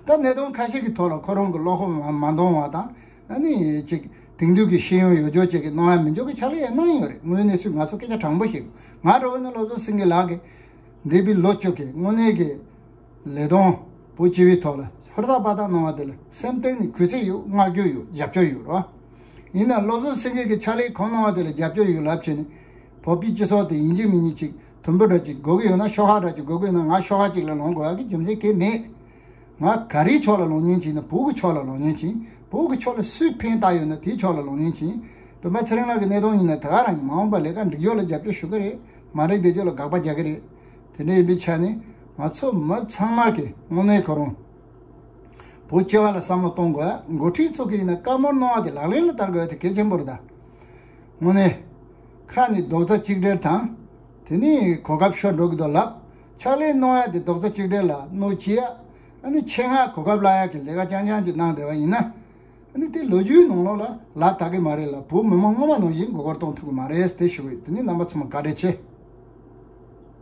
ད་གནད་དོན་ཁ་ཤས་ཀྱི་ཐོག་ལ་ཁོ་རང་གི་བློ་ཁོག་མ་མ་འདང་བ་དང་། ཨ་ནི་ཅིག་དེང་དུས་ཀྱི་ཤེས་ཡོན་ཡོད་ཆོག་ཅིག་གི་གནང་ཡ་མི་འཇོག་གི་ཕྱག་ལས་ཡང་གནང་ཡོད་རེད། དངོས་གནས་སུ་ང་ཚོ་སྐད་ཆ་དྲང་པོ་ཞིག་ང་འདྲ་བོ་ན་བློ་བཟང་སེང་གེ་ལགས་ཀྱིས་འདས་པའི་ལོ་བཅུ་གི་དངོས་གནས་ཀྱི་ལས་དོན་བོད་སྤྱི་པའི་ཐོག་ལ་ཧུར་ཐག་བར་ཐག་གནང་བ་དེ་ལ་སེམས་གཏིང་ནས་གུས་བརྩི་ཡོད། བསྔགས་བརྗོད་ཡོད། རྒྱབ་སྐྱོར་ཡོད་རེད་བ། ཡིན་ན་བློ་བཟང་སེང་གེ་གི་ཕྱག་ལས་གང་གནང་བ་དེ་ལ་རྒྱབ་སྐྱོར་ཡོད་ལབ་བྱས་ནས། བོད་པའི་སྤྱི་ཚོགས་དེ་ཡིན་གཅིག་མིན་གཉིས་ཅིག་དུམ་བུ་འདྲ་ཅིག་དགོས་ཀྱི་ཡོད་ན། ཤོག་ཁག་འདྲ་ཅིག་དགོས་ཀྱི་ཡོད་ན། ང་ཤོག་ཁག་ཅིག་ལ་ལངས་དགོས་ཡག་གི་རྒྱུ་མཚན་གང་ཡང་མེད། ང་ག་རེའི་ཕྱོགས་ལ་ལངས་མཁན་ཅིག་ཡིན་ན་བོད་ཀྱི་ཕྱོགས་ལ་ལངས་མཁན་ཅིག་བོད་ཀྱི་ཕྱོགས་ལ་སུས་ཕན་བཏགས་ཡོད་ན་དེའི་ཕྱོགས་ལ་ལངས་མཁན་ཅིག་ཡིན། སྤེན་པ་ཚེ་རིང་ལགས་ཀྱི་གནད་དོན་ཡིན་ན་དེ་ག་རང་ཡིན། མ་འོངས་པ་ལས་ཀ་འགྲིག་ཕྱོགས་ལ་རྒྱབ་སྐྱོར་ཞུ་གི་རེད། མ་འགྲིག་བསྡད་ཕྱོགས་ལ་དགག་པ་རྒྱག་གི་རེད། དེ་འདྲ་ཡིན་པའི་ཆ་ནས་ང་ཚོ་མི་ཚང་མ་གིས་དངོས་གནས་ཁོ་རང་བོད་སྤྱི་པ་ལ་བསམ་བློ་གཏོང་དགོས། འགོ་ཁྲིད་ཚོ་གིས་ཡིན་ན་བཀའ་མོལ་གནང་བ་དེ་ལག་ལེན་ལ་བསྟར་དགོས་དེ་གལ་ཆེན་པོ་རེད་ད། དངོས་གནས་ཁ་ནས་རྡོག་རྩ་གཅིག་སྒྲིལ་དང་། དེ་ནས་གོ་སྐབས་ཤོར་འགྲོ་གི་འདུག་ལབ། ཕྱག་ལས་གནང་ཡ་དེ་རྡོག་རྩ་གཅིག་སྒྲིལ་ལ་གནོད་བྱེད་ཡ། ཨ་ནི་ཆེད་མངགས་གོ་སྐབས་བརླག་ཡ་གི་ལས་ཀ་རྐྱང་རྐྱང་ཅིག་གནང་བསྡད་པ་ཡིན་ན། ཨ་ནི་དེ་ལོ་རྒྱུས་ནང་ལོགས་ལ་ལག་བསྟར་གི་མ་རེད་ལ། བོད་མི་མང་སྔོན་མ་ནང་བཞིན་མགོ་སྐོར་གཏོང་ཐུབ་ཀྱི་མ་རེད་དེ་ཞུ་གི་ཡོད། དེ་ནི་རྣམ་པ་ཚང་མ་བཀའ་དྲིན་ཆེ།